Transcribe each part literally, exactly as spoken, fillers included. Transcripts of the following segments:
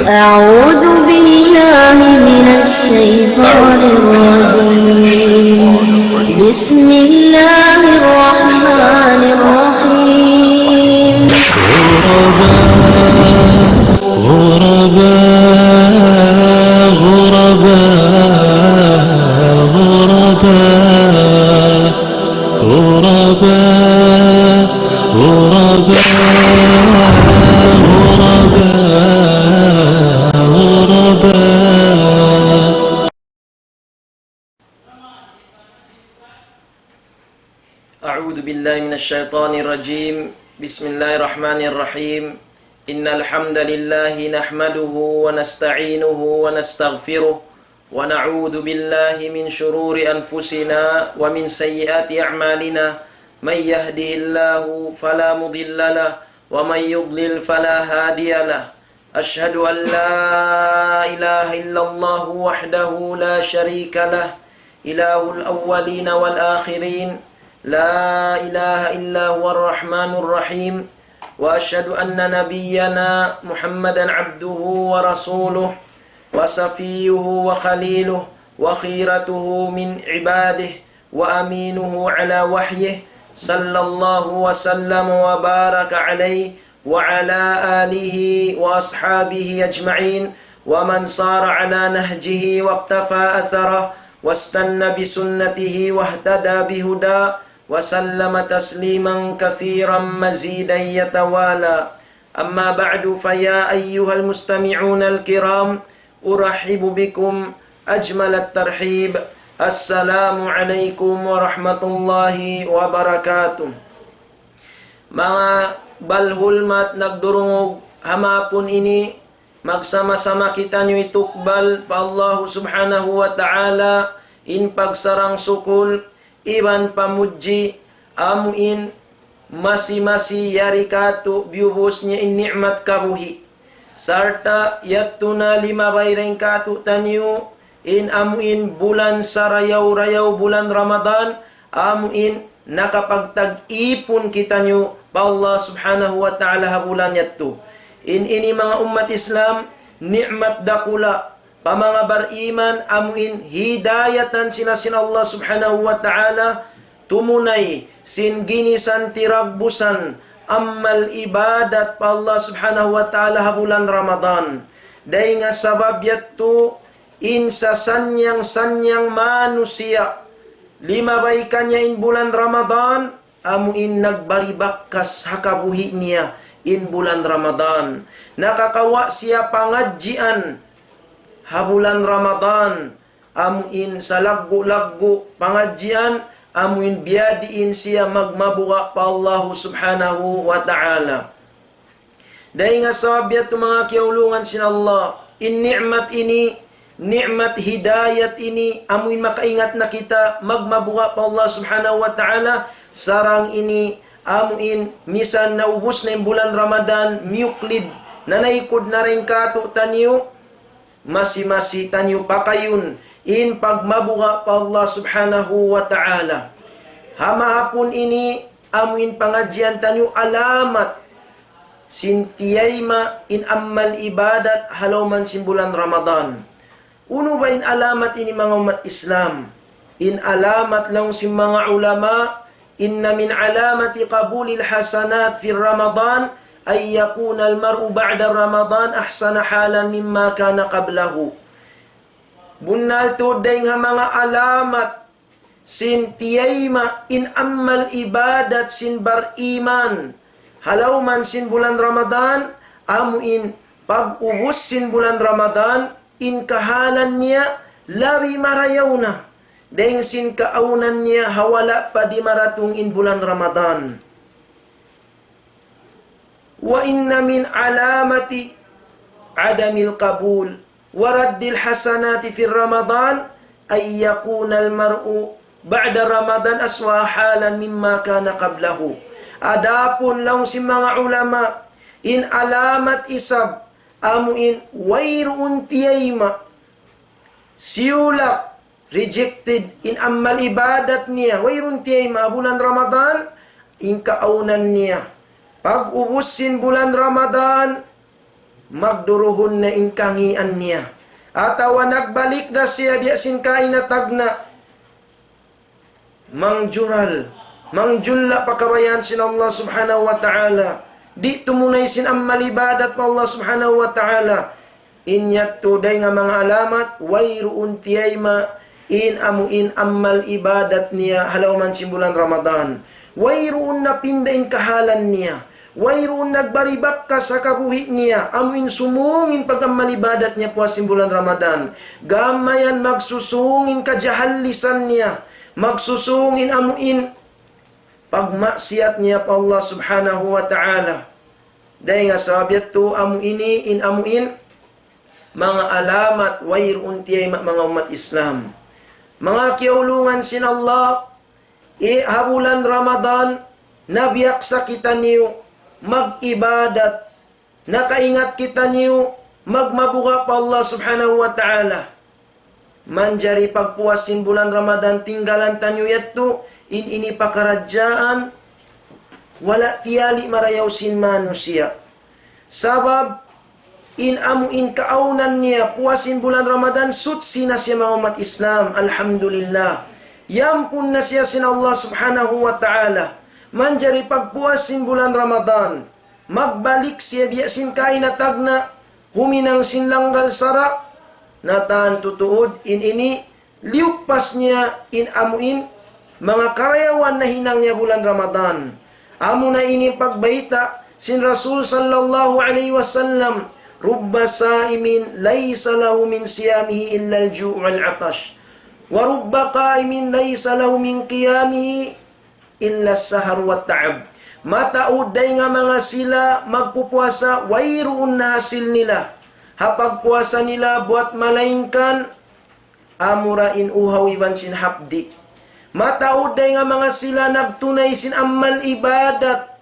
أعوذ بالله من الشيطان الرجيم. بسم الله الرحمن الرحيم. غرباء، غرباء، غرباء، غرباء. غرباء، غرباء، غرباء، غرباء. أعوذ بالله من الشيطان الرجيم. بسم الله الرحمن الرحيم. إن الحمد لله نحمده ونستعينه ونستغفره، ونعوذ بالله من شرور أنفسنا ومن سيئات أعمالنا. من يهده الله فلا مضل له، ومن يضلل فلا هادي له. أشهد أن لا إله إلا الله وحده لا شريك له، إله الأولين والآخرين. لا إله إلا هو الرحمن الرحيم. وأشهد أن نبينا محمدا عبده ورسوله، وصفيه وخليله، وخيرته من عباده، وأمينه على وحيه، صلى الله وسلم وبارك عليه وعلى آله وأصحابه أجمعين، ومن سار على نهجه واقتفى أثره واستن بسنته واهتدى بهداه وسلم تسليما كثيرا مزيدا يتوالى. أما بعد، فيا أيها المستمعون الكرام، أرحب بكم أجمل الترحيب. السلام عليكم ورحمة الله وبركاته. Manga balhulmat nagdurungug ha mapun ini, magsama-sama kitaniyu hitukbal pa Allahu Subhanahu wa Ta'ala in pagsarang-sukul iban pamudji, amu in masi-masi yari kātu' biyubus niya in ni'mat kabuhi'. Sarta' yadtu na limabay dayn kātu'niyu in amu in bulan sarayaw-rayaw, bulan Ramadan, amu in nakapagtag-ipun kitaniyu pa Allah Subhanahu wa Ta'ala ha bulan yadtu. In ini manga ummat Islam, ni'mat dakula' pa manga bariman, amu in hidayatan sila sin Allah Subhanahu wa Ta'ala, tumunay sin ginisan tiragbusan amal ibadat pa Allah Subhanahu wa Ta'ala ha bulan Ramadan. Dayn ha sabab yadtu, in sasanyang-sanyang manusiya', limabay kaniya in bulan Ramadan, amu in nagbari bakas ha kabuhi' niya in bulan Ramadan. Nakakawa' siya pangadjian ha bulan Ramadan, amu in salaggu'-laggu' pangadjian, amu in biyadiin siya magmabuga' pa Allahu Subhanahu wa Ta'ala. Dayn ha sabab yadtu manga kiyaulungan sin Allah, in ni'mat ini, ni'mat hidayat ini, amu in makaingat na kita magmabuga' pa Allah Subhanahu wa Ta'ala, sarang ini, amu in misan naubus na in bulan Ramadan, miyuklid, nanaykud na dayn kātu'niyu, masi-masi taniyu pakayun in pagmabuga' pa Allah Subhanahu wa Ta'ala. Ha mahapun ini, amu in pangadjian taniyu alamat sin tiyayma' in amal ibadat ha lawm sin bulan Ramadan. Unu ba in alamat ini manga ummat Islam? In alamat laung sin manga ulama, إن من علامة قبول الحسنات في رمضان أن يكون المرء بعد رمضان أحسن حالا مما كان قبله. Bunnal tuud dayn ha manga alamat sin tiyayma' in amal ibadat sin bariman ha lawm sin bulan Ramadan, amu in pag-ubus sin bulan Ramadan, in kahalan niya labi marayaw na dayn sin kaawnan niya ha wala' pa dimaratung in bulan Ramadan. وإن من علامة عدم القبول ورد الحسنات في رمضان أن يكون المرء بعد رمضان أسوأ حالا مما كان قبله. Adapun laung sin manga ulama, in alamat isab amu in wayruun tiyayma', siyulak, rejected in amal ibadat niya, wayruun tiyayma' bulan Ramadan, in kaawnan niya. Pag-ubus sin bulan Ramadan, magduruhun na in kangīan niya. Atawa nagbalik da siya biya' sin kaina tagna'. Mangjural, mangjulla' pa kabayaan sin Allah Subhanahu wa Ta'ala. Di' tumunay sin amal ibadat pa Allah Subhanahu wa Ta'ala. In yadtu dayn ha manga alamat, wayruun tiyayma' in amu in amal ibadat niya ha lawm sin bulan Ramadan. Wayruun napinda in kahalan niya. Wayruun nagbaribakkas ha kabuhi' niya, amu in sumūng in pag-amal ibadat niya puas sin bulan Ramadan. Gam mayan magsusūng in kajahallisan niya, magsusūng in amu in pagmaksiyat niya pa Allah Subhanahu wa Ta'ala. Dayn ha sabab yadtu amu ini in amu in manga alamat wayruun tiyayma' manga ummat Islam. Manga kiyaulungan sin Allah, ha bulan Ramadan, nabiyaksa kitaniyu mag-ibadat, nakaingat kitaniyu magmabuga' pa Allah Subhanahu wa Ta'ala. Manjari pagpuas sin bulan Ramadan tinggalan taniyu yadtu, in ini pakaradjaan, wala' tiyali' marayaw sin manusiya'. Sabab, in amu in kaawnan niya, puas sin bulan Ramadan, suchi na siya manga ummat Islam, alhamdulillah. Iyampun na siya sin Allah Subhanahu wa Ta'ala. Manjari pagpuas sin bulan Ramadan, magbalik siya biya' sin kaina tagna', huminang sin langgal sara', na tantu tuud in ini, liyupas niya in amu in manga karayawan nahinang niya bulan Ramadan. Amu na ini pagbayta' sin Rasul sallallahu alayhi wasallam, رب صائم ليس له من صيامه إلا الجوع والعطش، ورب قائم ليس له من قيامه إلا السهر والتعب. Mataud dayn ha manga sila magpupuasa, wayruun na hasil nila ha pagpuasa nila buwat malaingkan amura in uhaw iban sin hapdi'. Mataud dayn ha manga sila nagtunay sin amal ibadat,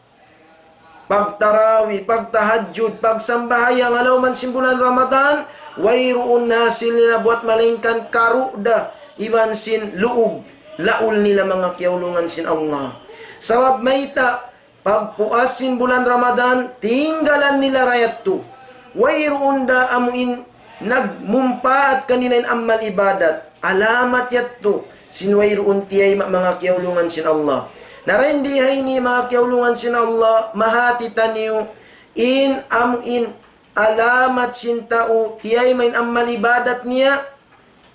pagtarawi, pagtahajjud, pagsambahayang ha lawm sin bulan Ramadan, wayruun na hasil nila buwat malaingkan karu' da iban sin luug, laul nila manga kiyaulungan sin Allah. Sabab mayta', pagpuas sin bulan Ramadan, tinggalan nila ra yadtu. Wayruun da amu in nagmumpaat kanila in amal ibadat. Alamat yadtu sin wayruun tiyayma' manga kiyaulungan sin Allah. Na dayn di ha ini manga kiyaulungan sin Allah, mahati taniyu in amu in alamat sin tau tiyayma' in amal ibadat niya,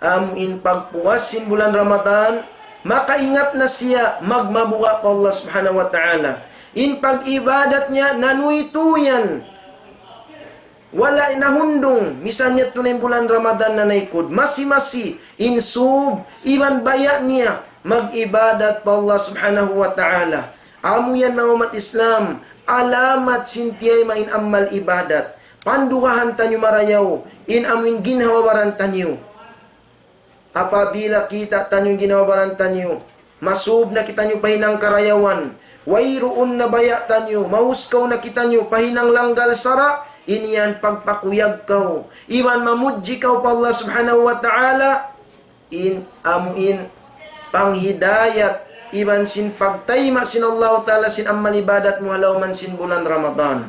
amu in pagpuas sin bulan Ramadan, makaingat na siya magmabuga' pa Allah Subhanahu wa Ta'ala. In pag-ibadat niya nanuytuyan, wala' nahundung, misan yadtu na in bulan Ramadan nanaykud, masi-masi in sūb iban baya' niya mag-ibadat pa Allah Subhanahu wa Ta'ala. Amu yan manga ummat Islam, alamat sin tiyayma' in amal ibadat. Pandugahan taniyu marayaw in amu in ginhawa-baran taniyu. Apabila kita' taniyu in ginhawa-baran taniyu, masūb na kitaniyu pa hinang karayawan, wayruun na baya' taniyu, mahuskaw na kitaniyu pa hinang langgal sara', in yan pagpakuyag kaw iban mamudji kaw pa Allah Subhanahu wa Ta'ala, in amu in panghidayat iban sin pagtayma' sin Allahu Ta'ala sin amal ibadat mu ha lawm sin bulan Ramadan.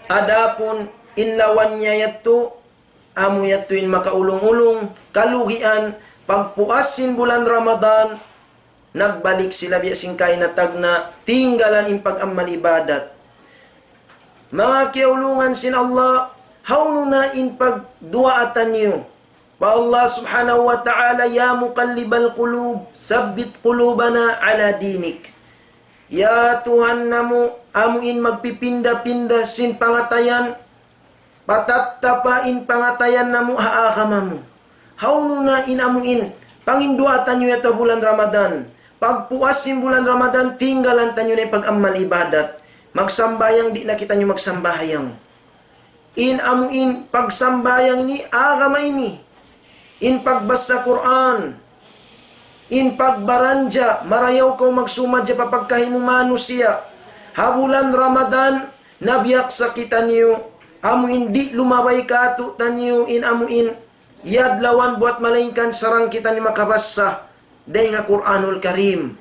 Adapun in lawan niya yadtu, amu yadtu in makaulung-ulung, kalugian, pagpuas sin bulan Ramadan, nagbalik sila biya' sin kaina tagna', tinggalan in pag-amal ibadat. Manga kiyaulungan sin Allah, hawnu na in pagduwaa taniyu pa Allah Subhanahu wa Ta'ala, يا مقلب القلوب ثبت قلوبنا على دينك. Ya Tuhan namu', amu in magpipinda-pinda sin pangatayan, patattapa in pangatayan namu' ha agama mu. Hawnu na in amu in panginduwaa taniyu yadtu ha bulan Ramadan. Pagpuas sin bulan Ramadan, tinggalan taniyu na in pag-amal ibadat. Magsambahayang, di' na kitaniyu magsambahayang. In amu in pagsambahayang ini, agama ini. In pagbassa Qur'an, in pagbaranja, marayaw kaw magsumadja pa pagkahi mu manusiya'. Ha bulan Ramadan, nabiyaksa kitaniyu, amu in di' lumabay kātu'niyu in amu in yadlawan buwat malaingkan sarang kitaniyu makabassa dayn ha Qur'anul Karim.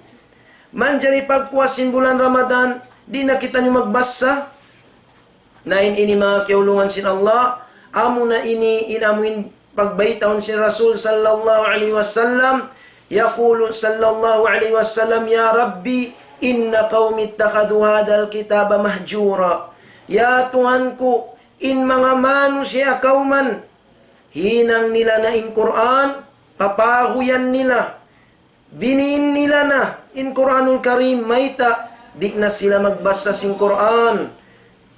Manjari pagpuas sin bulan Ramadan, di' na kitaniyu magbassa. Na in ini manga kiyaulungan sin Allah, amuna ini in amuin pagbayta' sin Rasul sallallahu alayhi wasallam, يقول صلى الله عليه وسلم: يا رب إن قومي اتخذوا هذا الكتاب مهجورا. Ya Tuhan ku, in manga manusiya' kawman, hinang nila na in Qur'an, papahuyan nila. Biniin nila na in Qur'anul Karim, mayta', di' na sila magbasa sin Qur'an.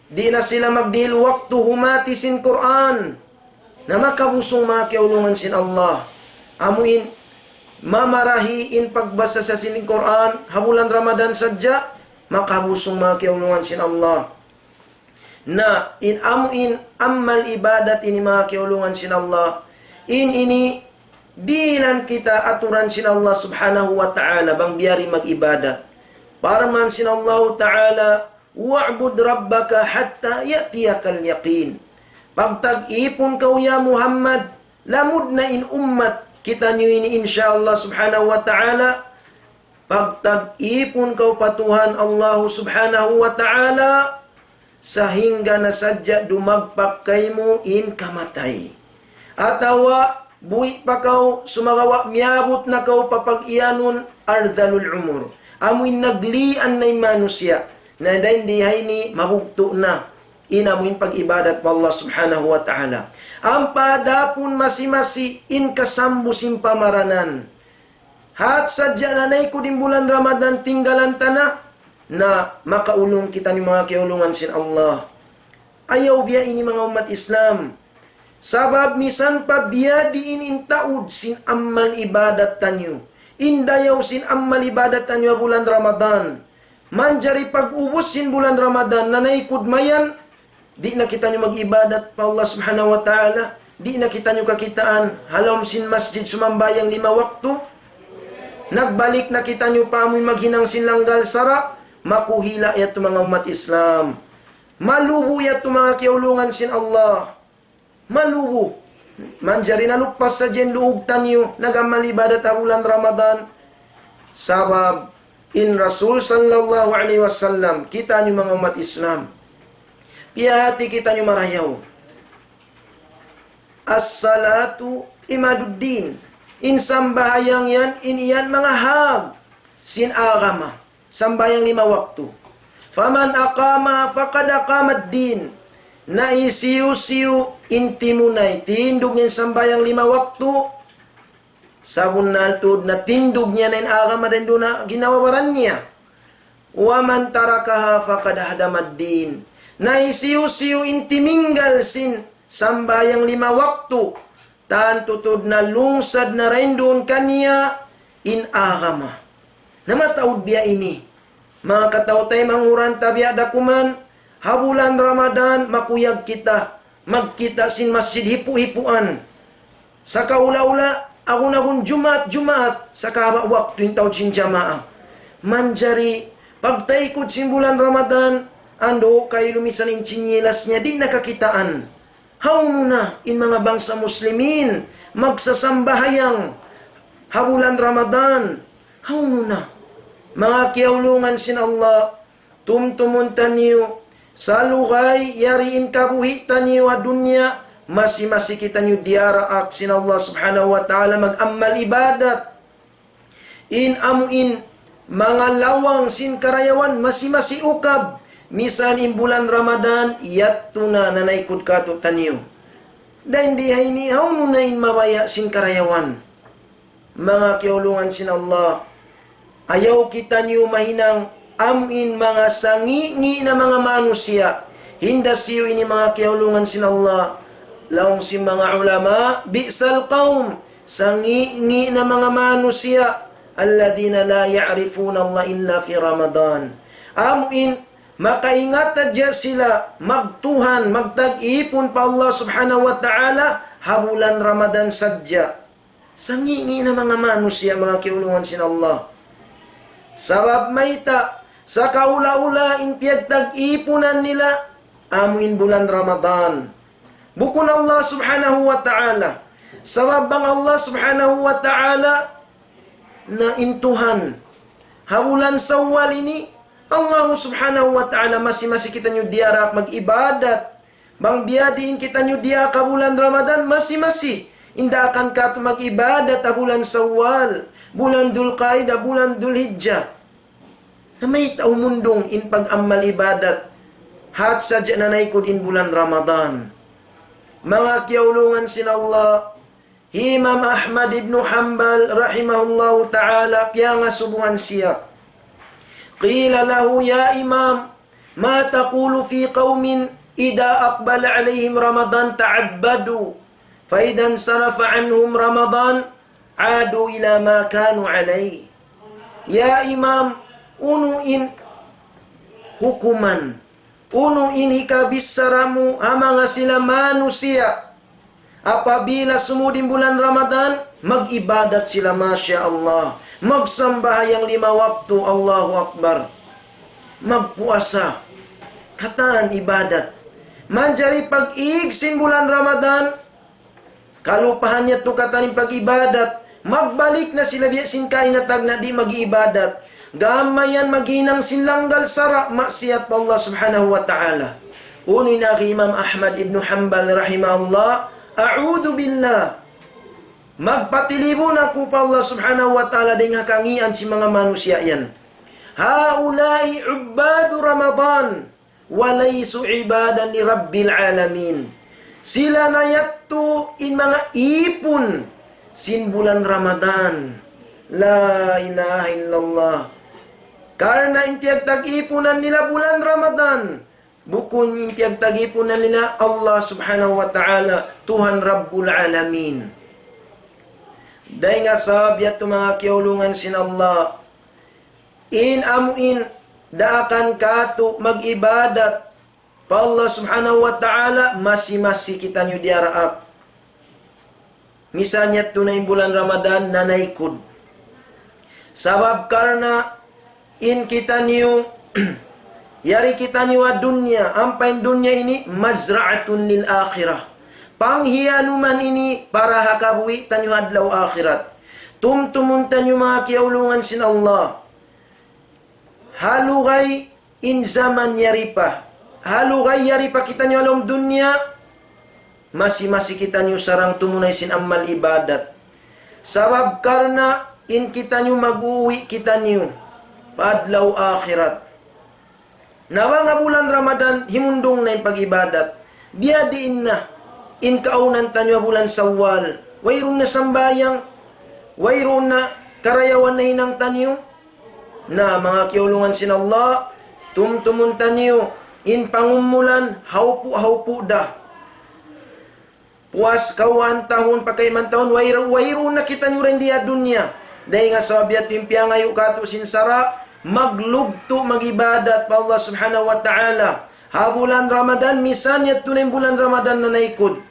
Di' na sila magdihil waktu humati sin Qur'an. Na makabusung manga kiyaulungan sin Allah. Amuin, mamarahi in pagbasa sin Qur'an, ha bulan Ramadan sadja, makabusung manga kiyaulungan sin Allah. Na in amuin amal ibadat ini manga kiyaulungan sin Allah. In ini dihilan kita aturan sin Allah subhanahu wa ta'ala bang biya' diin mag-ibadat. Parman sin Allah ta'ala, واعبد ربك حتى يأتيك اليقين. Pagtag-ipun kaw ya Muhammad, lamud na in ummat kitaniyu ini insya Allah subhanahu wa ta'ala, pagtag-ipun kaw pa Tuhan Allah subhanahu wa ta'ala, sahingga na sadja dumagpak kaymu in kamatay. Atawa, buhi' pa kaw, sumagawa' miyabut na kaw pa pag-iyanun أرذل العمر. Amuin naglian na in manusiya'. Na dayn di ha ini mabugtu' na. In amuin pag-ibadat pa Allah subhanahu wa ta'ala. Ampa adapun masi-masi in kasambu sin pamaranan. Hat sadja nanaykud in bulan Ramadan tinggalan ta na, na makaulung kitaniyu manga kiyaulungan sin Allah. Ayaw biya' ini manga ummat Islam. Sabab misan pa biya' diin in taud sin amal ibadat taniyu. In dayaw sin amal ibadat taniyu ha bulan Ramadan. Manjari pag-ubus sin bulan Ramadan, nanaykud mayan, di' na kitaniyu mag-ibadat pa Allah subhanahu wa ta'ala, di' na kitaniyu kakitaan, ha lawm sin masjid sumambahayang lima waktu, nagbalik na kitaniyu pa amuin maghinang sin langgal sara', makuhila yadtu manga ummat Islam. Malubu yadtu manga kiyaulungan sin Allah. Malubu. Manjari nalupas sadja in luug taniyu, nag-amal ibadat ha bulan Ramadan. Sabab in Rasul sallallahu alayhi wasallam, kitaniyu manga ummat Islam. Piyahati kitaniyu marayaw. الصلاة عماد الدين. In sambahayang yan, in yan manga hag sin agama. Sambahayang lima waktu. فمن أقامها فقد أقام الدين. Na hisiyu-siyu in timunay, tindug niya in sambahayang lima waktu, sabunnal tuud na tindug niya na in agama dayn duun ha ginhawa-baran niya. ومن تركها فقد هدم الدين. Na hisiyu-siyu in timinggal sin sambahayang lima waktu, tantu tuud na lungsad na dayn duun kaniya in agama. Na mataud biya' ini. Manga kataw-taymanghuran ta biya' da kuman, ha bulan Ramadan, makuyag kita, magkita' sin masjid hipu'-hipuan. Sakaula-ula, agun-agun Jumaat-Jumaat, sakahaba' waktu in taud sin jamaa. Manjari, pagtaykud sin bulan Ramadan, andu' kailu misan in chinyilas niya, di' na kakitaan. Hawnu na in manga bangsa Muslimin magsasambahayang ha bulan Ramadan? Hawnu na? Manga kiyaulungan sin Allah, tumtumun taniyu, salugay yari in kabuhi' taniyu ha dunya, masi-masi kitaniyu diyaraak sin Allah subhanahu wa ta'ala mag-amal ibadat. In amuin manga lawang sin karayawan masi-masi ukab, misan in bulan Ramadan, yadtu na nanaykud kātu'niyu. Dayn di ha ini, hawnu na in mabaya' sin karayawan? Manga kiyaulungan sin Allah, ayaw kitaniyu mahinang amuin manga sangi'-ngi' na manga manusiya'. Hinda siyu ini manga kiyaulungan sin Allah. Laung sin manga ulama, بئس القوم, sangi'-ngi' na manga manusiya', الذين لا يعرفون الله إلا في رمضان. Amuin, makaingat hadja sila magtuhan, magtag-ipun pa Allah subhanahu wa ta'ala, ha bulan Ramadan sadja. Sangi'-ngi' na manga manusiya', manga kiyaulungan sin Allah. Sabab mayta', sakaula-ula in piyagtag-ipunan nila, amuin bulan Ramadan. Bukun Allah subhanahu wa ta'ala. Sabab bang Allah subhanahu wa ta'ala na in Tuhan. Ha bulan Sawwal ini, Allah subhanahu wa ta'ala, masi-masi kitaniyu diyara mag-ibadat. Bang biyadiin kitaniyu diyara ha bulan Ramadan, masi-masi. Inda akan katu' mag-ibadat ha bulan Sawwal, bulan Dhul Qaidah, bulan Dhul Hijjah. Na mayta' humundung in pag-amal ibadat, hat sadja nanaykud in bulan Ramadan. Manga kiyaulungan sin Allah, hi Imam Ahmad ibn Hanbal rahimahullahu ta'ala, piyangasubuhan siya. قيل له: يا إمام، ما تقول في قوم إذا أقبل عليهم رمضان تعبدوا، فإذا انصرف عنهم رمضان عادوا إلى ما كانوا عليه. Ya Imam, unu in hukuman, unu in hikabichara mu ha manga sila manusiya', apabila sumūd in bulan Ramadan, mag-ibadat sila, masha Allah. Magsambahayang lima waktu, Allahu Akbar. Magpuasa. Katan ibadat. Manjari pag-ig sin bulan Ramadan, kalupahan niya tu katan in pag-ibadat. Magbalik na sila biya' sin kaina tagna' di' mag-ibadat. Gam mayan maghinang sin langgal sara', maksiyat pa Allah subhanahu wa ta'ala. Unu in agi Imam Ahmad ibn Hanbal rahimahullah, أعوذ بالله. Magpatilibun aku pa Allah subhanahu wa ta'ala dayn ha kangīan sin manga manusiya' yan. هؤلاء عباد رمضان وليسوا عبادا لرب العالمين. Sila na yadtu in manga ipun sin bulan Ramadan. La ilaha illallah. Karna' in piyagtag-ipunan nila bulan Ramadan, bukun in piyagtag-ipunan nila Allah subhanahu wa ta'ala, Tuhan Rabbul Alamin. Dayn ha sabab yadtu, manga kiyaulungan sin Allah, in amu in daakan katu' mag-ibadat pa Allah subhanahu wa ta'ala, masi-masi kitaniyu diyara. Misan yadtu na in bulan Ramadan nanaykud. Sabab karna' in kitaniyu, yari kitaniyu ha dunya, ampa in dunya ini مزرعة للآخرة. Panghiyanuman ini para ha kabuhi' taniyu ha adlaw akhirat. Tumtumun taniyu, manga kiyaulungan sin Allah. Ha lugay in jaman yari pa. Ha lugay yari pa kitaniyu ha lawm dunya, masi-masi kitaniyu sarang tumunay sin amal ibadat. Sabab karna' in kitaniyu mag-uwi' kitaniyu pa adlaw akhirat. Na bang ha bulan Ramadan, himundung na in pag-ibadat. Biyadiin na in kaawnan taniyu ha bulan Sawwal. Wayruun na sambahayang, wayruun na karayawan nahinang taniyu. Na, manga kiyaulungan sin Allah, tumtumun taniyu, in pangumulan, hawpu'-hawpu' da. Puas kawhaan tahun, pakaiman tahun, wayru-, wayruun na kitaniyu dayn di ha dunya. Dayn ha sabab yadtu in piyangayu' katu' sin sara', maglugtu', mag-ibadat pa Allah subhanahu wa ta'ala. Ha bulan Ramadan, misan yadtu na in bulan Ramadan nanaykud.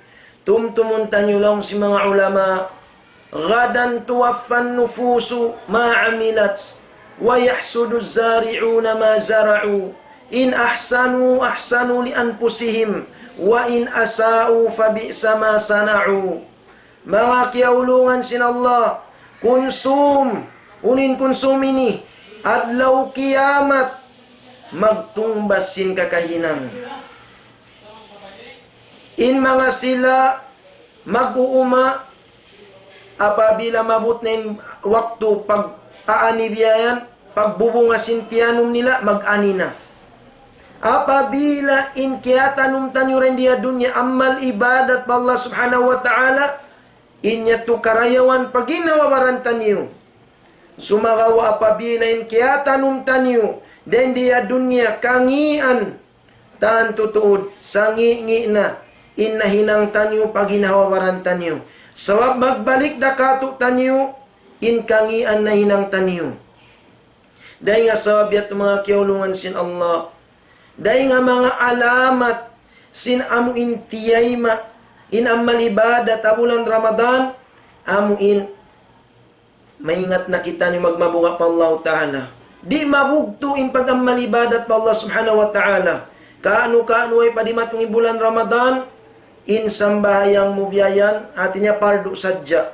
Tumtumun taniyu laung sin manga ulama, غدا توفى النفوس ما عملت، ويحصد الزارعون ما زرعوا، إن أحسنوا أحسنوا لأنفسهم، وإن أساءوا فبئس ما صنعوا. Manga kiyaulungan sin Allah, kunsum, unu in kunsum ini, adlaw kiyamat, magtungbas sin kakahinang. In manga sila mag-uuma, apabila maabut na in waktu pag-aani biya' yan, pagbubunga sin tiyanum nila, mag-ani na. Apabila in kiyatanum taniyu dayn di ha dunya, amal ibadat pa Allah subhanahu wa ta'ala, in yadtu karayawan pa ginhawa-baran taniyu. Sumagawa' apabila in kiyatanum taniyu dayn di ha dunya kangīan, tantu tuud, sangi'-ngi' na in nahinang taniyu pa ginhawa-baran taniyu. Sabab magbalik da katu' taniyu in kangīan nahinang taniyu. Dayn ha sabab yadtu, manga kiyaulungan sin Allah, dayn ha manga alamat sin amu in tiyayma' in amal ibadat ha bulan Ramadan, amu in maingat na kitaniyu magmabuga' pa Allah Ta'ala. Di' mabugtu' in pag-amal ibadat pa Allah Subhanahu wa Ta'ala. Kaunu-kaunu way pa dimatung in bulan Ramadan, in sambahayang mu biya' yan, hati niya pardu sadja.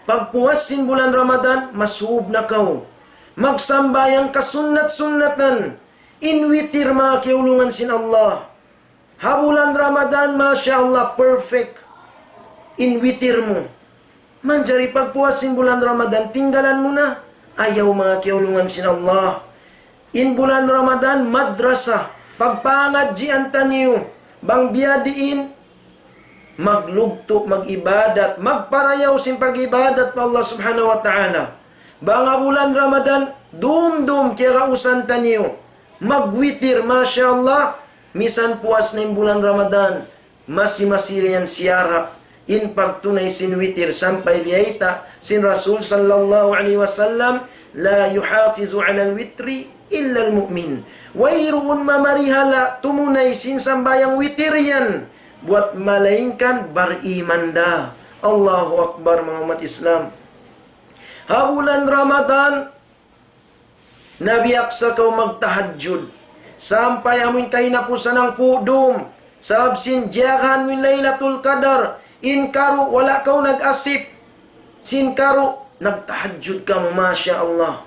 Pagpuas sin bulan Ramadan, masub na kaw. Magsambahayang kasunnat-sunnatan. In witir, manga kiyaulungan sin Allah. Ha bulan Ramadan, masha Allah, perfect in witir mu. Manjari pagpuas sin bulan Ramadan, tinggalan mu na. Ayaw, manga kiyaulungan sin Allah. In bulan Ramadan, madrasa. Pagpangadjian taniyu, bang biyadiin, maglugtu', mag-ibadat, magparayaw sin pag-ibadat pa Allah Subhanahu wa Ta'ala. Bang ha bulan Ramadan, dum-dum kiyagausan taniyu. Magwitir, masha Allah, misan puas na in bulan Ramadan, masi-masi yan siyara' in pagtunay sin witir sampay biyayta' sin Rasul sallallahu alayhi wasallam, لا يحافظ على الوتر إلا المؤمن. Wayruun mamarihala' tumunay sin sambahayang witir yan buwat malaingkan bariman da. Allahu Akbar, manga ummat Islam. Ha bulan Ramadan, nabiyaksa kaw magtahajjud. Sampay amuin kahinapusan hangpu' dum. Sabab sin jiyagahan mu in Laylatul Qadar. In karu' wala' kaw nag-asip. Sin karu' nagtahajjud kamu, masha Allah.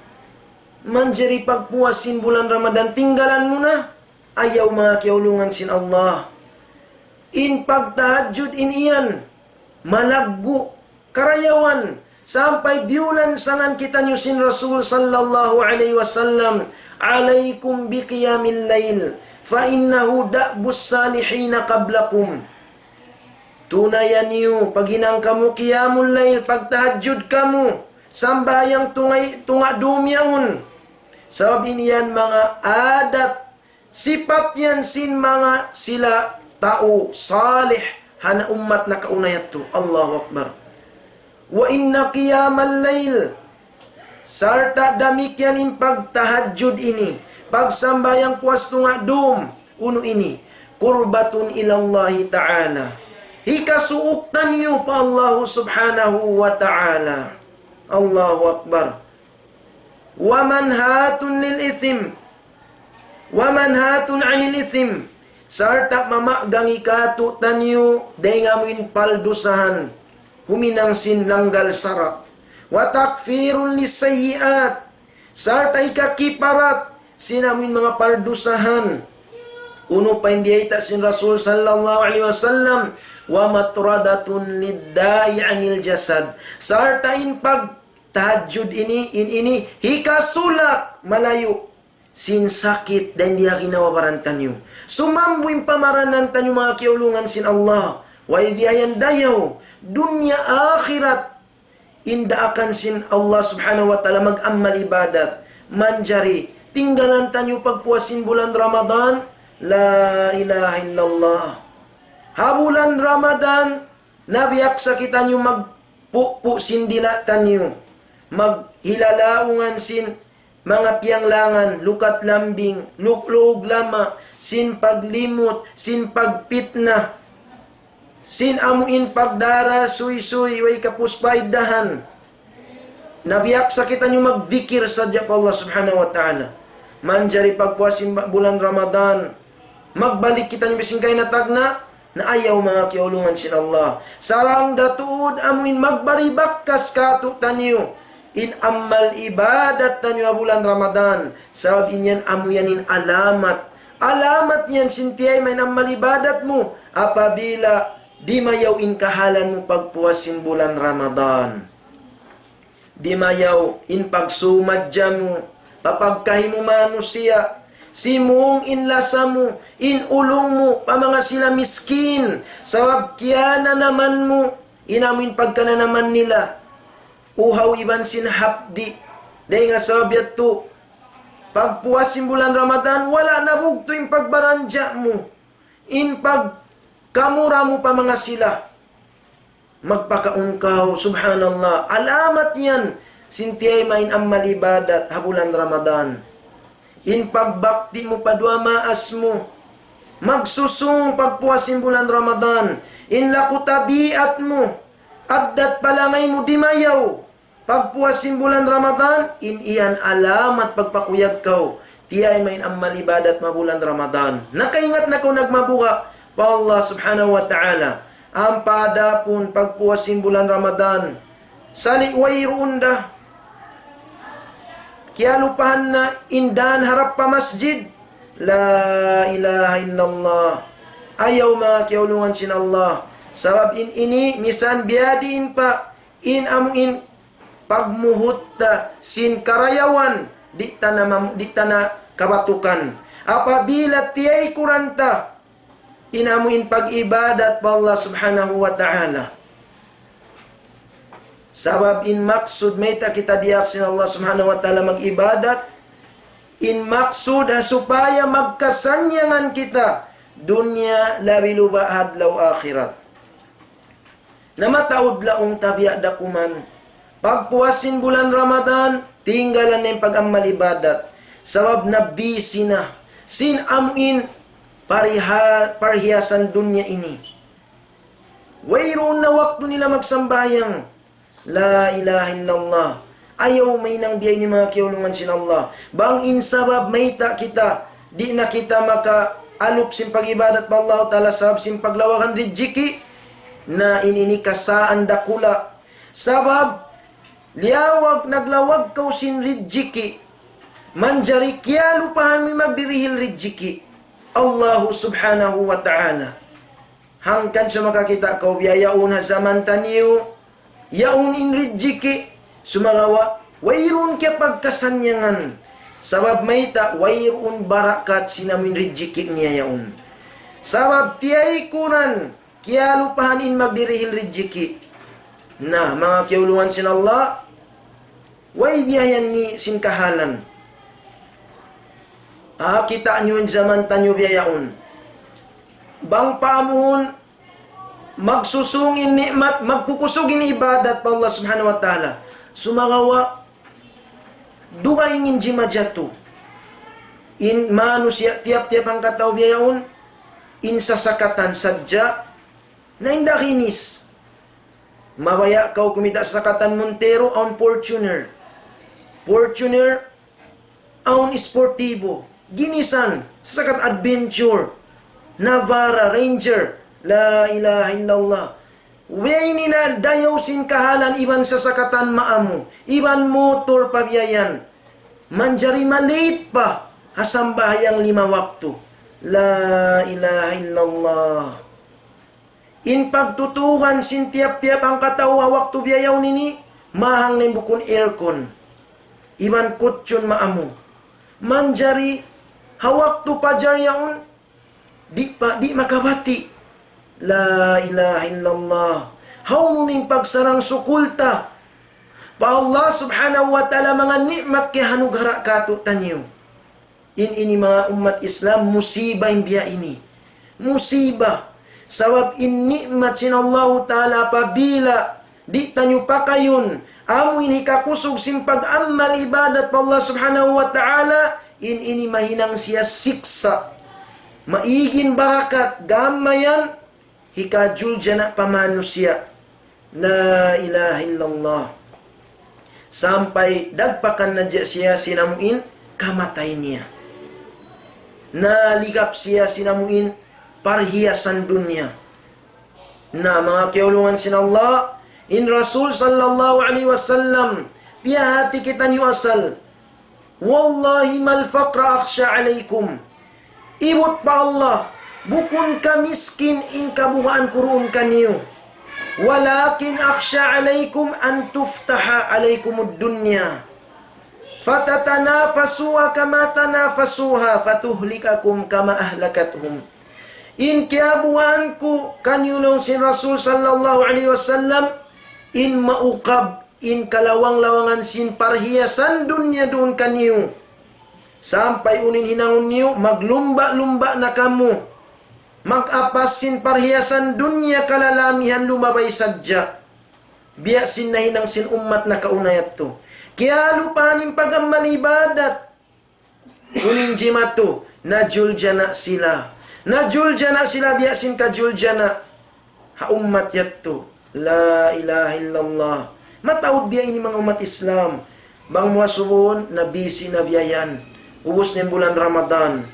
Manjari pagpuas sin bulan Ramadan, tinggalan mu na. Ayaw, manga kiyaulungan sin Allah. In pagtahajjud in iyan, malaggu', karayawan, sampay biyulansangan kitaniyu sin Rasul sallallahu alayhi wasallam, عليكم بقيام الليل فإنه دأب الصالحين قبلكم. Tunaya niyu, paghinang kamu qiyamul layl, pagtahajjud kamu, sambahayang tunga', tunga' dum yaun. Sabab in yan manga adat, sipat yan sin manga sila tau salih ha ummat nakauna yadtu. Allahu Akbar. وإن قيام الليل, sarta' damikkiyan in pagtahajjud ini, pagsambahayang puas tunga' dum, unu ini, قربة إلى الله تعالى. Hikasuuk taniyu pa Allah Subhanahu wa Ta'ala. Allahu Akbar. ومنهاة للإثم. ومنهاة عن الإثم. Sarta' mamagangi kātu'niyu dayn ha amuin paldusahan, huminang sin langgal sara'. وتكفير للسيئات. Sarta' hikakiparat sin amuin manga paldusahan. Unu pa in biyayta' sin Rasul sallallahu alayhi wasallam, ومطردة للداء عن الجسد. Sarta' in pag tahajjud ini, in ini, hikasulak malayu' sin sakit dayn di ha ginhawa-baran taniyu. Sumambu in pamaranan taniyu, manga kiyaulungan sin Allah. Way biya' yan dayaw, dunya akhirat, in daakan sin Allah Subhanahu wa Ta'ala mag-amal ibadat. Manjari, tinggalan taniyu pagpuas sin bulan Ramadan, la ilaha illallah. Ha bulan Ramadan, nabiyaksa kitaniyu magpupu' sin dila' taniyu, maghilalaungan sin manga piyanglangan, lukat lambing, luk-, luug lama, sin paglimut, sin pagpitna, sin amuin pagdara suysuy, way kapus paiddahan. Nabiyaksa kitaniyu magdikir sadja pa Allah Subhanahu wa Ta'ala. Manjari pagpuas sin ba-, bulan Ramadan, magbalik kitaniyu bisan kaina tagna', na ayaw, manga kiyaulungan sin Allah. Sarang da tuud amuin magbari bakas kātu'niyu in amal ibadat taniyu ha bulan Ramadan. Sabab in yan amu yan in alamat. Alamat yan sin tiyayma' in amal ibadat mu apabila dimayaw in kahalan mu pagpuas sin bulan Ramadan. Dimayaw in pagsumadja mu pa pagkahi mu manusiya', simūng in lasa mu, in ulung mu pa manga sila miskin, sabab kiyananaman mu in amuin pagkananaman nila, uhaw iban sin hapdi'. Dayn ha sabab yadtu, pagpuas sin bulan Ramadan, wala' nabugtu' in pagbaranja' mu, in pagkamura mu pa manga sila. Magpakaun kaw, subhanallah. Alamat yan sin tiyayma' in amal ibadat ha bulan Ramadan. In pagbakti mu pa duwa maas mu. Magsusūng pagpuas sin bulan Ramadan. In laku tabiat mu. Addat palangay mu dimayaw. Pagpuas sin bulan Ramadan, in yan alamat pagpakuyag kaw tiyayma' in amal ibadat ha bulan Ramadan. Nakaingat na kaw nagmabuga' pa Allah Subhanahu wa Ta'ala. Ampa adapun pagpuas sin bulan Ramadan, sali' wayruun da. kiyalupahan na in dān harap pa masjid. La ilaha illallah. Ayaw, manga kiyaulungan sin Allah. Sabab in ini, misan biya' diin pa, in amu in pagmuhut ta sin karayawan, di' ta na mam-, di' ta na kabatukan. Apabila tiyaykuran ta, in amu in pag-ibadat pa Allah Subhanahu wa Ta'ala. Sabab in maksud mayta' kita diyaak sin Allah Subhanahu wa Ta'ala mag-ibadat, in maksud ha supaya magkasannyangan kita dunya labi luba' ha adlaw akhirat. Na mataud laung ta biya' da kuman. Pagpuas sin bulan Ramadan, tinggalan na in pag-amal ibadat. Sabab na busy na sin amu in pariha-, parhiyasan dunya ini. Wayruun na waktu nila magsambahayang. La ilaha illallah. Ayaw mahinang biya' ini, manga kiyaulungan sin Allah. Bang in sabab mayta' kita, di' na kita makaalup sin pag-ibadat pa Allah Ta'ala sabab sin paglawagan rijiki'. Na in ini kasaan dakula'. Sabab, liyawag, naglawag kaw sin rijiki'. Manjari kiyalupahan mu in magdirihil rijiki'. Allahu Subhanahu wa Ta'ala. Hangkan sa makakita' kaw biya' yaun ha jaman taniyu, yaun in rijiki', sumagawa', wayruun kiyapagkasannyangan. Sabab mayta', wayruun barakat sin amu in rijiki' niya yaun. Sabab tiyaykuran, kiyalupahan in magdirihil rijiki'. Na, manga kiyaulungan sin Allah, way biya' yan ini sin kahalan. Ah, kita' niyu in jaman taniyu biya' yaun. Bang pa amuhun, magsusūng in ni'mat, magkukusug in ibadat pa Allah Subhanahu wa Ta'ala. Sumagawa', dugaing in jimajatu. In manusiya' tiyap-tiyap hangkatau biya' yaun, in sasakatan sadja, na in da kinis. Mabaya' kaw kumita' sasakatan Montero, awn Fortuner. Fortuner, awn Sportivo. Ginisan, sasakat Adventure, Navara, Ranger. La ilaha illallah. Way ini na dayaw sin kahalan iban sasakatan maamu, iban motor pa biya' yan. Manjari ma-late pa ha sambahayang lima waktu. La ilaha illallah. In pagtutugan sin tiyap-tiyap hangkatau ha waktu biya' yaun ini, mahang na in bukun aircon. Iban kutsun maamu. Manjari, ha waktu pajar yaun, di' pa, di' makabati'. La ilaha illallah. Hawnu in pagsarang sukul ta pa Allah Subhanahu wa Ta'ala manga ni'mat kiyahanughara' kātu'niyu. In ini manga ummat Islam, musiba in biya' ini. Musiba. Sabab in ni'mat sin Allahu Ta'ala apabila di' taniyu pakayun, amu in hikakusug sin pag-amal ibadat pa Allah Subhanahu wa Ta'ala, in ini mahinang siya siksa'. Maig in barakat, gam mayan, hikajuljana' pa manusiya'. La ilaha illallah. Sampay dagpakan na siya sin amu in kamatay niya. Naligap siya sin amu in parhiyasan dunya. Na, manga kiyaulungan sin Allah, in Rasul sallallahu alayhi wasallam, piyahāti kitaniyu asal, والله ما الفقر أخشى عليكم. Ibut pa Allah, bukun kamiskin in kabugaan ku duun kaniyu. ولكن أخشى عليكم أن تفتح عليكم الدنيا فتتنافسوها كما تنافسوها فتهلككم كما أهلكتهم. In kiyabugaan ku kaniyu laung sin Rasul sallallahu alayhi wasallam, in maukab in kalawang-lawangan sin parhiyasan dunya duun kaniyu. Sampay unu in hinangun niyu, maglumba'-lumba' na kamu. Mag-apas sin parhiyasan dunya kalalamihan lumabay sadja. Biya' sin nahinang sin ummat nakauna yadtu. Kiyalupahan in pag-amal ibadat. Unu in jimatu, najuljana' sila. Najuljana' sila biya' sin kajuljana' ha ummat yadtu. La ilaha illallah. Mataud biya' ini manga ummat Islam. Bang mu asubuhun, na busy na biya' yan. Ubus na in bulan Ramadan.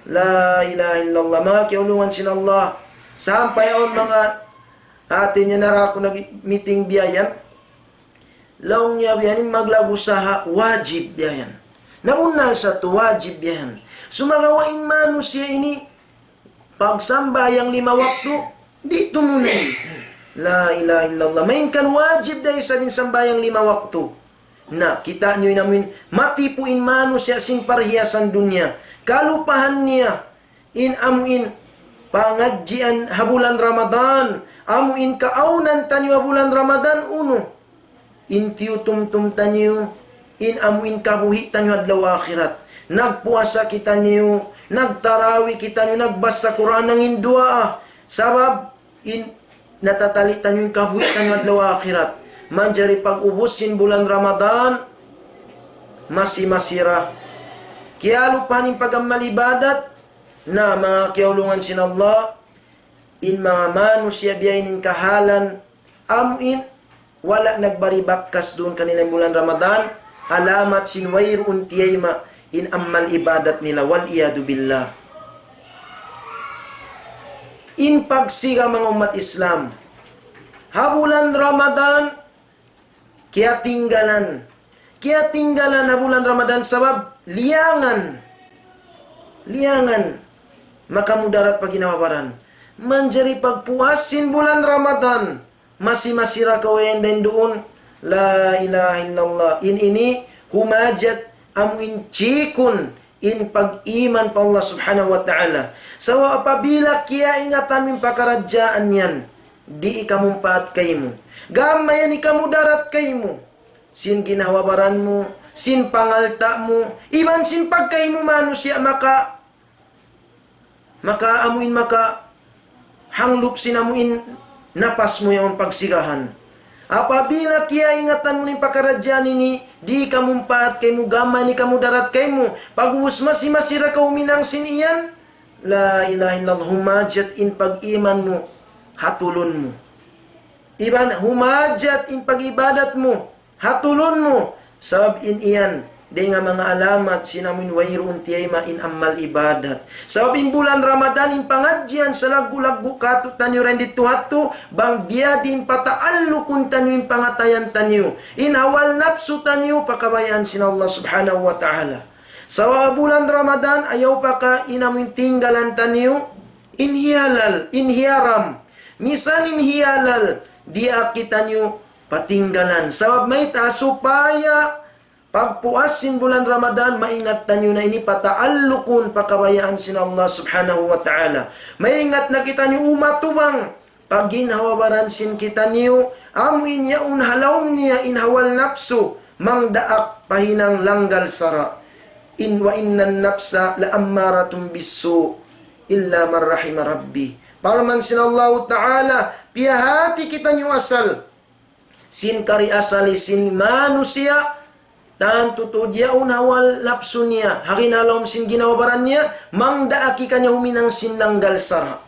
La ilaha illallah. Manga kiyaulungan sin Allah. Sampay awn manga hāti niya nara aku nag-meeting biya' yan. Laung niya biya' ini, maglaggu' usaha wajib biya' yan. Na bunnal sa tu wajib yan. Sumagawa' in manusiya' ini, pagsambahayang lima waktu, di' tumunay. La ilaha illallah. Malayngkan wajib da isab in sambahayang lima waktu. Na, kita' niyu in amuin, matipu' in manusiya' sin parhiyasan dunya. Kalupahan niya, in amuin pangadjian ha bulan Ramadan, amuin kaawnan taniyu ha bulan Ramadan, unu. In tiyutumtum taniyu, in amuin kabuhi' taniyu adlaw akhirat. Nagpuasa kitaniyu, nagtarawi kitaniyu, nagbasa Qur'an, nangin duwaa. Sabab, in natatali' taniyu in kabuhi' taniyu adlaw akhirat. Manjari pag-ubus sin bulan Ramadan, masi-masi ra. Kiyalupahan in pag-amal ibadat, na manga kiyaulungan sin Allah, in manga manusiya' biya' ini in kahalan, amuin, wala' nagbari bakas duun kanila in bulan Ramadan, alamat sin wayruun tiyayma' in amal ibadat nila, wal iyadu billah. In pagsiga manga ummat Islam, ha bulan Ramadan, kiyatinggalan. Kiyatinggalan ha bulan Ramadan sabab liyangan. Liyangan. Makamudarat pa ginhawa-baran. Manjari pagpuas sin bulan Ramadan, masi-masi ra kaw yan dayn duun. La ilaha illallah. In ini humajat amuin chikun in pag-iman pa Allah Subhanahu wa Ta'ala. Sabab apabila kiyaingatan mu in pakaradjaan yan, di' ikamumpaat kaymu. Gam mayan ikamudarat kaymu. Sin ginhawa-baran mu, sin pangalta' mu, iban sin pagkahi mu manusiya' maka, maka amuin maka hanglup sin amuin napas mu yaun pagsigahan. Apabila kiyaingatan mu in pakaradjaan ini, di' ikamumpaat kaymu, gam mayan ikamudarat kaymu, pag'ubus masi-masi ra kaw huminang sin iyan, la ilaha illallah, humajat in pag-iman mu ha tulun mu. Iban humajat in pag-ibadat mu ha tulun mu. Sabab in iyan, dayn ha manga alamat sin amuin wayruun tiyayma' in amal ibadat. Sabab in bulan Ramadan, in pangadjian salaggu'-laggu' katu'taniyu dayn didtu hadtu, bang biyadiin pataallukun taniyu in pangatayan taniyu, in hawal napsu taniyu, pa kabayaan sin Allah Subhanahu wa Ta'ala. Sabab bulan Ramadan, ayaw pa ka in amuin tinggalan taniyu, in hiyalal, in hiyaram. Misan in hiyalal, diyaak kitaniyu patinggalan. Sabab mayta', supaya pagpuas sin bulan Ramadan, maingat taniyu na ini pataallukun pa kabayaan sin Allah Subhanahu wa Ta'ala. Maingat na kitaniyu umatubang pa ginhawa-baran sin kitaniyu, amuin yaun ha lawm niya in hawal napsu, mangdaak pa hinang langgal sara'. In, وإن النفس لأمارة بالسوء إلا ما رحم ربي. Parman sin Allahu Ta'ala, piyahāti kitaniyu asal sin kari asali sin manusiya', tantu tuud yaun hawal napsu niya, ha ginhawa-baran sin ginhawa-baran niya, mangdaak kaniya huminang sin langgal sara'.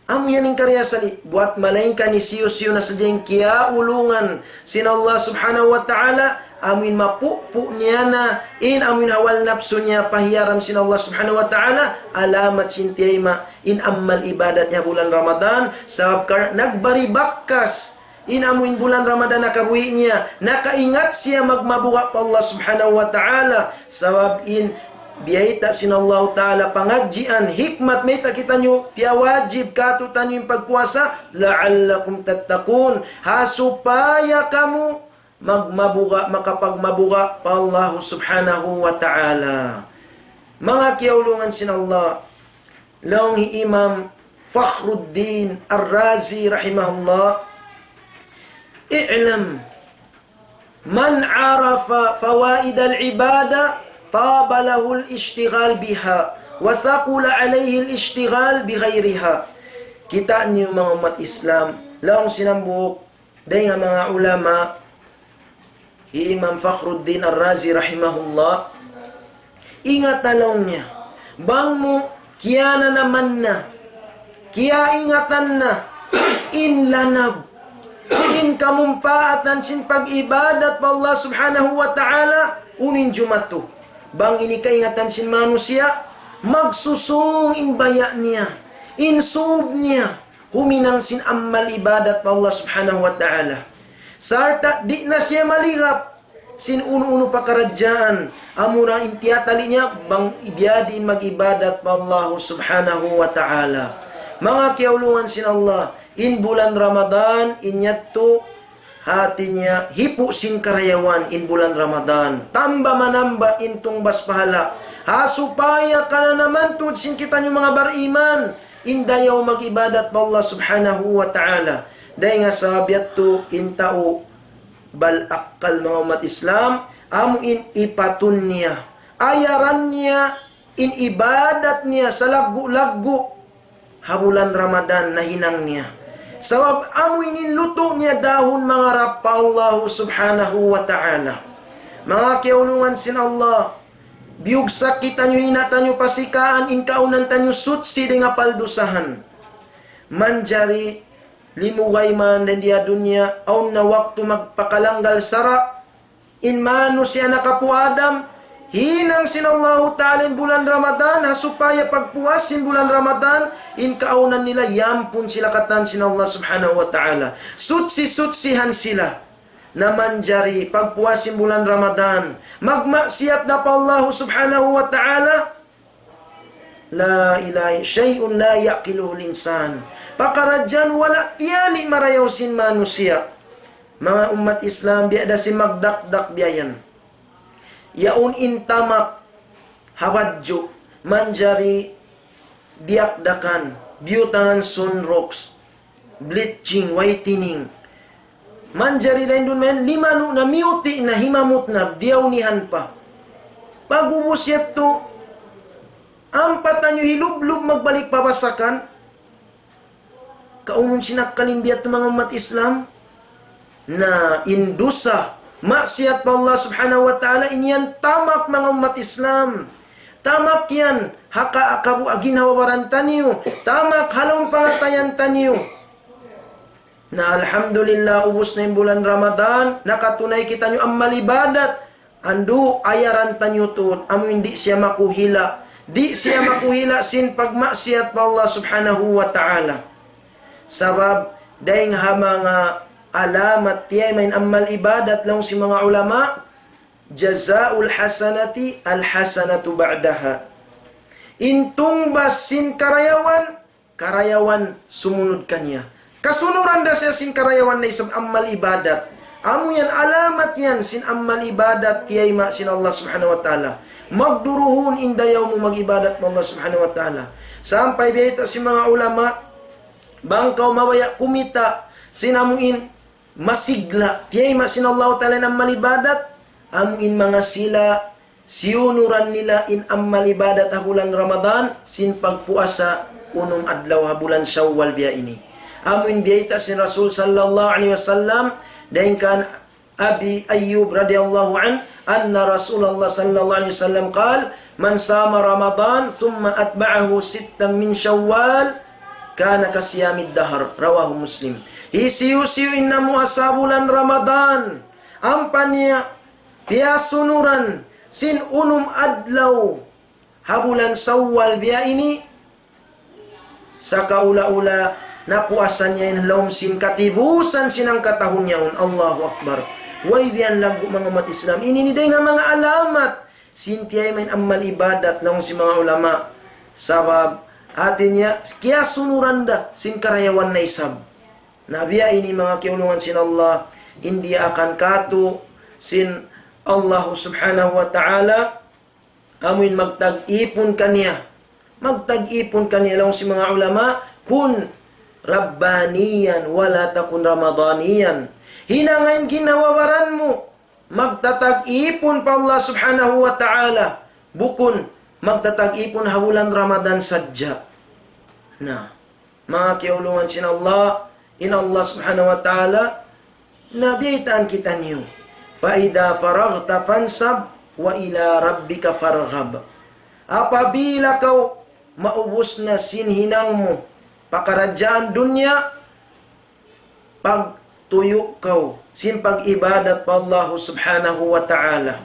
Amu yan in kari asali, buwat malaingkan hisiyu-siyu na sadja in kiyaulungan sin Allah Subhanahu wa Ta'ala, amuin mapupu' niya na in amuin hawal napsu niya pa hiyaram sin Allah Subhanahu wa Ta'ala, alamat sin tiyayma' in amal ibadat niya bulan Ramadan, sabab karna' nagbari bakas in amuin bulan Ramadan ha kabuhi' niya, nakaingat siya magmabuga' pa Allah Subhanahu wa Ta'ala, sabab in biyayta' sin Allahu Ta'ala pangadjian, hikmat mayta' kitaniyu piyawajib katu'taniyu in pagpuasa, لعلكم تتقون, ha supaya kamu magmabuga', makapagmabuga' pa Allah Subhanahu wa Ta'ala. Manga kiyaulungan sin Allah, laung hi Imam Fakhruddin Ar-Razi rahimahullah, اعلم من عرف فوائد العبادة طاب له الاشتغال بها وثقل عليه الاشتغال بغيرها. Kita' niyu manga ummat Islam, laung sin hambuuk dayn ha manga ulama, hi Imam Fakhruddin Ar-Razi rahimahullah, ingata laung niya, bang mu kiyananaman na, kiyaingatan na, in lanab, in kamumpaatan sin pag-ibadat pa Allah Subhanahu wa Ta'ala, unu in jumatu. Bang ini kaingatan sin manusiya', magsusung in baya' niya, in sūb niya, huminang sin amal ibadat pa Allah Subhanahu wa Ta'ala. Sarta' di' na siya maligap, sin unu-unu pakaradjaan, amura in tiyatali' niya bang biya' diin mag-ibadat pa Allah Subhanahu wa Ta'ala. Manga kiyaulungan sin Allah, in bulan Ramadan, in yadtu, hati niya, hipu' sin karayawan in bulan Ramadan. Tamba manamba in tungbas pahala'. Ha supaya kananaman tuud sin kitaniyu manga bariman, in dayaw mag-ibadat pa Allah Subhanahu wa Ta'ala. Dayn ha sabab yadtu in tau bal akkal, manga ummat Islam, amu in ipatun niya, ayaran niya, in ibadat niya salaggu'-laggu' ha bulan Ramadan nahinang niya. Sabab amu in lutu' niya dahun mangarap pa Allah Subhanahu wa Ta'ala. Manga kiyaulungan sin Allah, biyugsa' kitaniyu, hinang taniyu pasikaan in kaunan taniyu suchi dayn ha paldusahan. Manjari limugay man dayn di ha dunya, awn na waktu magpakalanggal sara', in manusiya' anak apu' Adam, hinang sin Allahu Ta'ala in bulan Ramadan, ha supaya pagpuas sin bulan Ramadan, in kaunan nila yampun sila katan sin Allah Subhanahu wa Ta'ala. Suchi-suchihan sila. Na manjari pagpuas sin bulan Ramadan, magmaksiyat na pa Allah Subhanahu wa Ta'ala, لا إله، شيء لا يعقله الإنسان. Pakaradjaan wala' tiyali' marayaw sin manusiya'. Manga ummat Islam, biya' da sin magdakdak biya' yan. Yaun in tamak ha badju', manjari diyakdakan, biyutangan sunrocks, bleaching, whitening. Manjari dayn duun mayan, limanu' na, miyuti' na, himamut na, diyawnihan pa. Pag'ubus yadtu, ampa taniyu hilublub magbalik pa basakan. Kaunun sin akkal in biya' yadtu, manga ummat Islam. Na in dusa, maksiyat pa Allah Subhanahu wa Ta'ala, in yan tamak, manga ummat Islam. Tamak yan ha ka-, kabu-, ginhawa-baran taniyu. Tamak ha lawm pangatayan taniyu. Na alhamdulillah, ubus na in bulan Ramadan, nakatunay kitaniyu amal ibadat. Andu', ayaran taniyu tuud, amu in di' siya makuhila', di' siya makuhila' sin pagmaksiyat pa Allah Subhanahu wa Ta'ala. Sabab, dayn ha manga alamat tiyayma' in amal ibadat, laung sin manga ulama, جزاء الحسنة الحسنة بعدها. In tungbas sin karayawan, karayawan sumunud kaniya. Kasunuran da siya sin karayawan na isab amal ibadat. Amu yan alamat yan sin amal ibadat tiyayma' sin Allah Subhanahu wa Ta'ala. Magduruhun in dayaw mu mag-ibadat pa Allah Subhanahu wa Ta'ala. Sampay biyayta' sin manga ulama, bang kaw mabaya' kumita' sin amu in masigla', tiyayma' sin Allah Ta'ala in amal ibadat, amu in manga sila, siyunuran nila in amal ibadat ha bulan Ramadan, sin pagpuasa unum adlaw ha bulan Shawwal biya' ini. Amu in biyayta' sin Rasul sallallahu alayhi wasallam, dayn kan Abi Ayyub radiyallahu anhu, أن رسول الله صلى الله عليه وسلم قال: من صام رمضان ثم أتبعه ستا من شوال كان كصيام الدهر. رواه مسلم. Hisiyu-siyu in namuasa bulan Ramadan, ampa niya piyasunuran sin unum adlaw ha bulan Shawwal biya' ini, sakaula-ula napuasa niya in ha lawm sin katibusan sin hangka tahun yaun. Allahu Akbar. Way biya' yan laggu', manga ummat Islam. Ini in dayn ha manga alamat sin tiyayma' in amal ibadat, laung sin manga ulama. Sabab, hati niya, kiyasunuran da sin karayawan na isab. Na biya' ini, manga kiyaulungan sin Allah, in diyaakan kātu' sin Allah Subhanahu wa Ta'ala, amu in magtag-ipun kaniya. Magtag-ipun kaniya, laung sin manga ulama, كن ربانيا ولا تكن رمضانيا. Hinanga in ginhawa-baran mu, magtatag-ipun pa Allah Subhanahu wa Ta'ala, bukun magtatag-ipun ha bulan Ramadan sadja. Na, manga kiyaulungan sin Allah, in Allah Subhanahu wa Ta'ala, na biyaytaan kitaniyu, فإذا فرغت فانصب وإلى ربك فارغب. Apabila kaw maubus na sin hinang mu, pakaradjaan dunya, pagtuyu' kaw sin pag-ibadat pa Allah Subhanahu wa Ta'ala.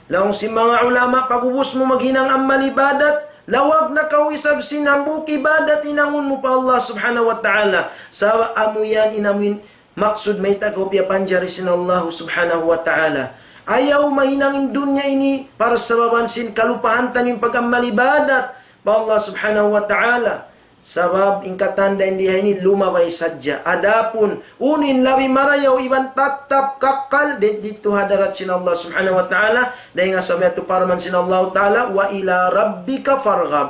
Laung sin manga ulama, pag'ubus mu maghinang amal ibadat, lawag na kaw isab sin hambuuk ibadat hinangun mu pa Allah Subhanahu wa Ta'ala. Sa' amu yan in amu in maksud mayta' kaw piyapanjari sin Allah Subhanahu wa Ta'ala. Ayaw mahinang in dunya ini parsababan sin kalupahan taniyu in pag-amal ibadat pa Allah Subhanahu wa Ta'ala. Sabab in katan dayn di ha ini lumabay sadja. Adapun unu in labi marayaw iban tattap kakkal di-, didtu ha hadarat sin Allah Subhanahu wa Ta'ala, dayn ha sabab yadtu parman sin Allah Ta'ala, وإلى ربك فارغب.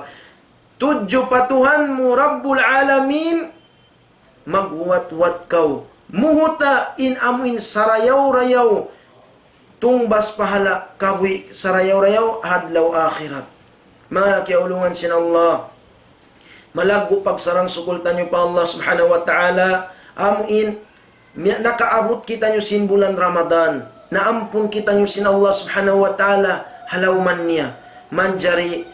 Tudju pa Tuhan mu Rabbul Alamin, maghuwat-huwat kaw. Muhuta in amu in sarayaw-rayaw tungbas pahala' kabuhi' sarayaw-rayaw ha adlaw akhirat. Manga kiyaulungan sin Allah, malaggu' pagsarang-sukul taniyu pa Allah Subhanahu wa Ta'ala, amu in mi-, nakaabut kitaniyu sin bulan Ramadan, naampun kitaniyu sin Allah Subhanahu wa Ta'ala ha lawman niya. Manjari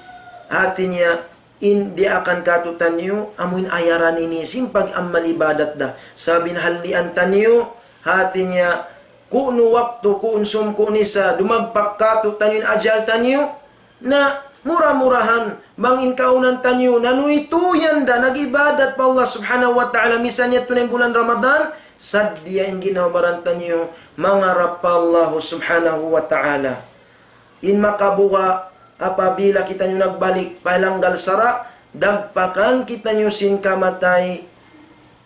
hati niya in diyaakan kātu'niyu, amu in ayaran ini sin pag-amal ibadat da. Sabab in hallian taniyu, hati niya, ku'nu waktu, ku'nu sum, ku'nu isa, dumagpak kātu'niyu in ajal taniyu, na mura-murahan, bang in kaawnan taniyu, nanuytuyan da, nag-ibadat pa Allah Subhanahu wa Ta'ala, misan yadtu na in bulan Ramadan, sadja in ginhawa-baran taniyu, mangarap pa Allah Subhanahu wa Ta'ala. In makabuga', apabila kitaniyu nagbalik pa langgal sara', dagpakan kitaniyu sin kamatay,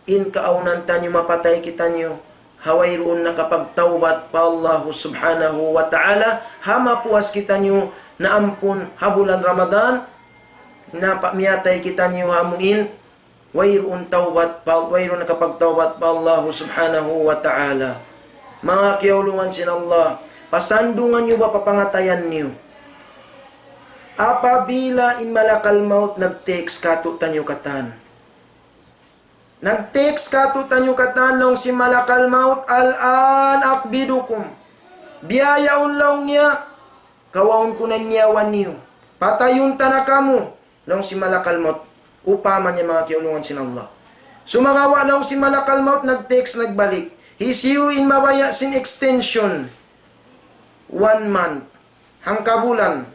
in kaawnan taniyu mapatay kitaniyu, ha wayruun nakapagtawbat pa Allahu Subhanahu wa Ta'ala, ha mapuas kitaniyu naampun ha bulan Ramadan, na pa-, miyatay kitaniyu ha amu in wayruun tawbat pa, wayruun nakapagtawbat pa Allahu Subhanahu wa Ta'ala. Manga kiyaulungan sin Allah, pasandungan niyu ba pa pangatayan niyu? Apabila in malakal maut nag-text kātu'niyu katan. Nag-text kātu'niyu katan laung sin malakal maut, الآن أقبضكم. Bihaun laung niya, kawaun ku na in nyawa niyu. Patayun ta na kamu. Laung sin malakal maut. Upama niya manga kiyaulungan sin Allah. Sumagawa' laung sin malakal maut nag-text nagbalik. Hisiyu in mabaya' sin extension? One month. Hangkabulan.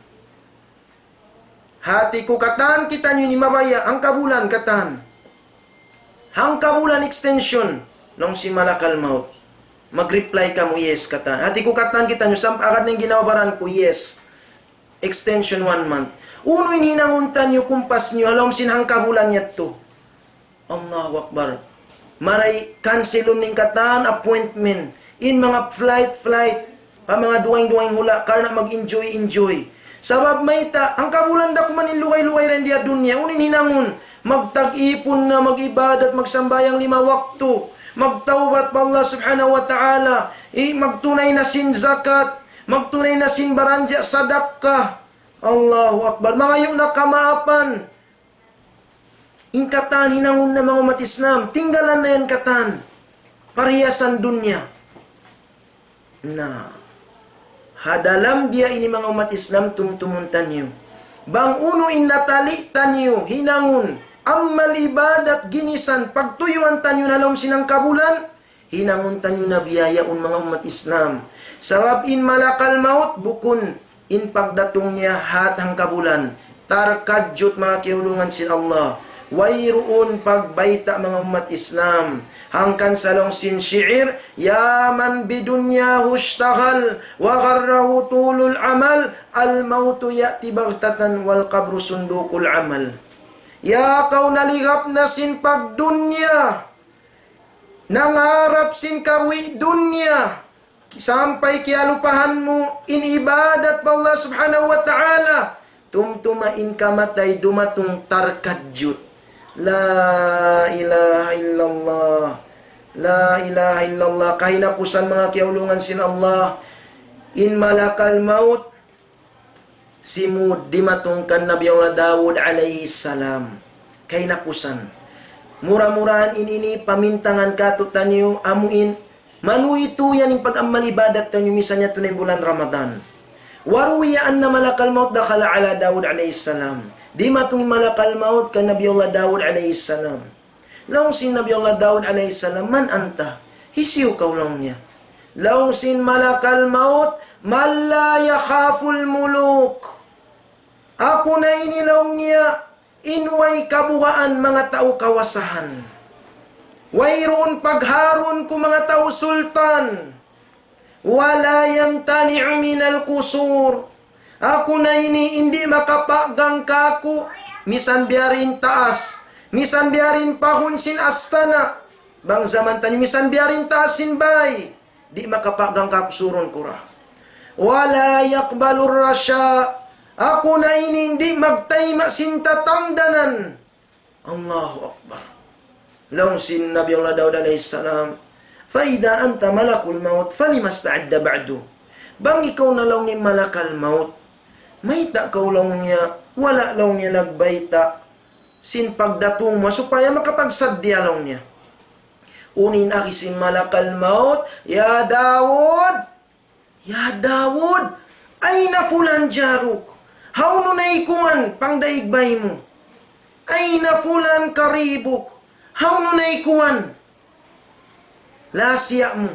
Hati ku katan kitaniyu ini mabaya', hangkabulan katan. Hangkabulan extension, laung sin malakal maut. Mag-reply kamu, yes, katan. Hati ku katan kitaniyu, sam-, agad na in ginhawa-baran ku, yes. Extension one month. Unu in hinangun taniyu, kumpas niyu, ha lawm sin hangkabulan yadtu. Allahu Akbar. Maray cancelun in katan appointment. In manga flight, flight. Pa manga dugaing-dugaing hula', karna' mag-enjoy-enjoy. Sabab mayta', hangkabulan da kuman in lugay-lugay dayn di ha dunya. Unu in hinangun? Magtag-ipun na, mag-ibadat, magsambahayang lima waktu. Magtawbat pa Allah Subhanahu wa Ta'ala. I-, magtunay na sin zakat. Magtunay na sin baranja' sadakka. Allahu Akbar. Mangayu' na kamaapan. In katan hinangun na manga ummat Islam, tinggalan na yan katan. Pariyasan dunya. Na, ha dalam diya ini manga ummat Islam tumtumun taniyu. Bang unu in natali' taniyu, hinangun, amal ibadat ginisan, pagtuyuan taniyu na lawm sin hangkabulan, hinangun taniyu na biya' yaun manga ummat Islam. Sabab in malakal maut bukun in pagdatung niya hat hangkabulan. Tarkadjut manga kiyaulungan sin Allah. Wayruun pagbayta' manga ummat Islam. Hangkan sa laung sin shi'ir, يا من بدنياه اشتغل وغره طول الأمل، الموت يأتي بغتة والقبر صندوق العمل. Ya kaw naligap na sin pagdunya, nangarap sin kabuhi' dunya, sampay kiyalupahan mu in ibadat pa Allah Subhanahu wa Ta'ala, tumtuma in kamatay dumatung tarkadjut. La ilaha illallah. La ilaha illallah. Kahinapusan manga kiyaulungan sin Allah. In malakal maut, simud dimatung kan Nabi Allah Dawud alayhi salam. Kahinapusan. Mura-murahan in ini pamintangan kātu'niyu amuin manuytuy yan in pag-amal ibadat taniyu misan yadtu na in bulan Ramadan. وروي أن ملك الموت دخل على داود عليه السلام. Dimatung in malakal maut kan Nabi Allah Dawud alayhi salam. Laung sin Nabi Allah Dawud alayhi salam, من أنت? Hisiyu kaw laung niya. Laung sin malakal maut, من لا يخاف الملوك. Aku na ini laung niya, in way kabugaan manga tau kawasahan. Wayruun pagharun ku manga tau sultan. ولا يمتنع من القصور. Aku na ini in di' makapagang kāku', misan biya' diin taas, misan biya' diin pahun sin astana', bang jaman taniyu misan biya' diin taas sin bāy, di' makapagang kāku' surun ku ra. ولا يقبل الرشا. Aku na ini in di' magtayma' sin tatangdanan. Allahu Akbar. Laung sin Nabi Allah Daud alayhi salam, فإذا أنت ملك الموت فلم استعد بعد. Bang ikaw na laung niya malakal maut, mayta' kaw laung niya, wala' laung niya nagbayta' sin pagdatung mu supaya makapagsaddiya laung niya. Unu in agi sin malakal maut, يا داود، يا داود، أين فلان جارك؟ Hawnu na ikuan pangdaig bāy mu? أين فلان قريبك؟ Hawnu na ikuan lasiya' mu,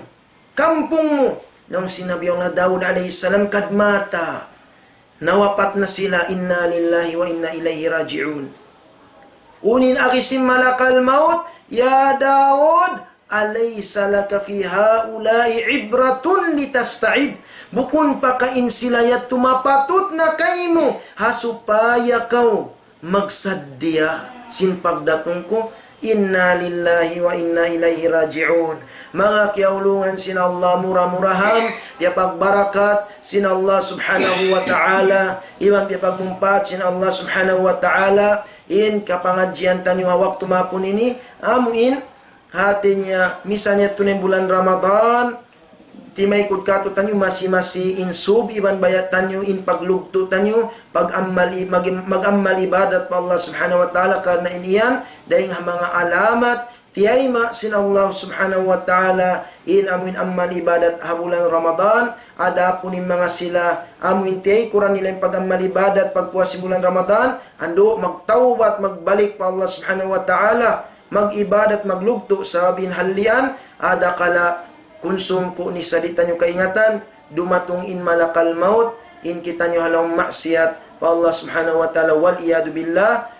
kampung mu? Laung sin Nabi Allah Daud alayhi salam, قد ماتا. Nawapat na sila, إنا لله وإنا إليه راجعون. Unu in agi sin malakal maut, يا داود، أليس لك في هؤلاء عبرة لتستعد؟ Bukun pa ka in sila yadtu mapatut na kaymu, ha supaya kaw magsaddiya sin pagdatung ku? إنا لله وإنا إليه راجعون. Manga kiyaulungan sin Allah, mura-murahan piyapagbarakat sin Allah Subhanahu wa Ta'ala, iban piyapagmumpaat sin Allah Subhanahu wa Ta'ala in kapangadjian taniyu ha waktu mahapun ini, amu in hāti niya, misan yadtu na in bulan Ramadan, timaykud kātu'niyu masi-masi in sub iban bayad taniyu in paglugtu' taniyu, pag-amal i-, mag-, mag-amal ibadat pa Allah Subhanahu wa Ta'ala, karna' in yan dayn ha manga alamat tiyayma' sin Allah Subhanahu wa Ta'ala in amu in amal ibadat ha bulan Ramadan. Adapun in manga sila amu in tiyaykuran nila in pag-amal ibadat pagpuas sin bulan Ramadan, andu' magtawbat, magbalik pa Allah Subhanahu wa Ta'ala, mag-ibadat, maglugtu', sabab in hal yan, adakala kunsum ku ni sa di' taniyu kaingatan, dumatung in malakal maut, in kitaniyu ha lawm maksiyat pa Allah Subhanahu wa Ta'ala, والعياذ بالله.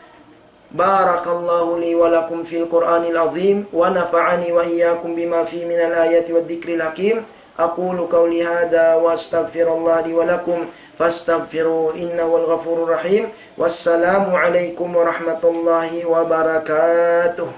بارك الله لي ولكم في القرآن العظيم، ونفعني وإياكم بما فيه من الآيات والذكر الحكيم. أقول قولي هذا وأستغفر الله لي ولكم، فاستغفروه إنه هو الغفور الرحيم. والسلام عليكم ورحمة الله وبركاته.